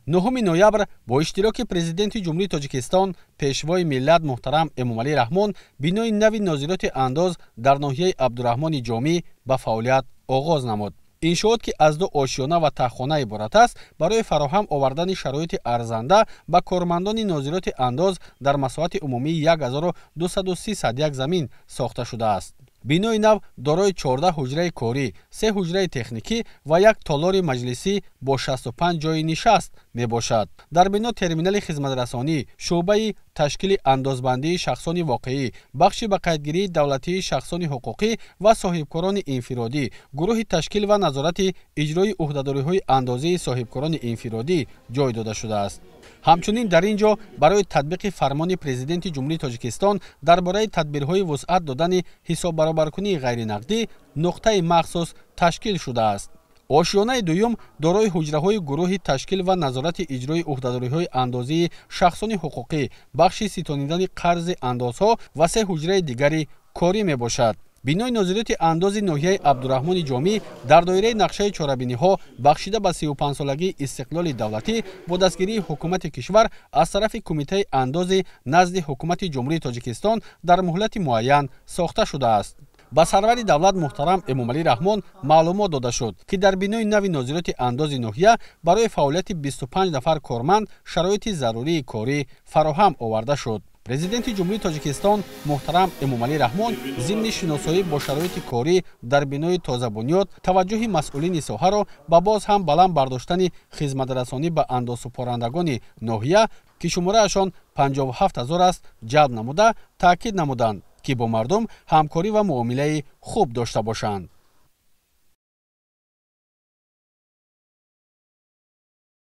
9 ноябр бо иштироки Президенти Ҷумҳурии Тоҷикистон, Пешвои миллат муҳтарам Эмомалӣ Раҳмон бинои нави нозироти андоз дар ноҳияи Абдураҳмони Ҷомӣ ба фаъолият оғоз намуд. Иншоот, ки аз ду ошёна ва таҳхона иборат аст, барои фароҳам овардани шароити арзанда ба кормандони нозироти андоз дар масоҳати умумии 1231 замин сохта шудааст. Бинои нав дорои 14 ҳуҷраи корӣ, 3 ҳуҷраи техникӣ ва як толори маҷлисӣ бо 65 ҷойи нишаст мебошад. Дар бино терминали хизматрасонӣ, шӯъбаи ташкили андозбандии шахсони воқеӣ, бахши ба қайдгирии давлатии шахсони ҳуқуқӣ ва соҳибкорони инфиродӣ, гурӯҳи ташкил ва назорати иҷрои ӯҳдадориҳои андозии соҳибкорони инфиродӣ ҷой дода шудааст. Ҳамчунин дар ин ҷо барои татбиқи фармони Президенти Ҷумҳурии Тоҷикистон дар бораи тадбирҳои вусъат додани ҳисоббаробаркунии ғайринақдӣ нуқтаи махсус ташкил шудааст. Ошёнаи дуюм дорои ҳуҷраҳои гурӯҳи ташкил ва назорати иҷрои ӯҳдадориҳои андозии шахсони ҳуқуқӣ, бахши ситонидани қарзи андозҳо ва 3 ҳуҷраи дигари корӣ мебошад. Бинои нозироти андози ноҳияи Абдураҳмони Ҷомӣ дар доираи нақшаи чорабиниҳо бахшида ба 35-солагии истиқлоли давлатӣ бо дастгирии ҳукумати кишвар аз тарафи Кумитаи андози назди Ҳукумати Ҷумҳурии Тоҷикистон дар муҳлати муайян сохта шудааст. Ба сарвари давлат муҳтарам Эмомалӣ Раҳмон маълумот дода шуд, ки дар бинои нави нозироти андози ноҳия барои фаъолияти 25 нафар корманд шароити зарурии корӣ фароҳам оварда шуд. Президенти Ҷумҳурии Тоҷикистон муҳтарам Эмомалӣ Раҳмон зимни шиносоӣ бо шароити корӣ дар бинои тозабунёд таваҷҷӯҳи масъулини соҳаро ба боз ҳам баланд бардоштани хизматрасонӣ ба андозсупорандагони ноҳия, ки шумораашон 57 ҳазор аст, ҷалб намуда таъкид намуданд, ки бо мардум ҳамкорӣ ва муомилаи хуб дошта бошанд.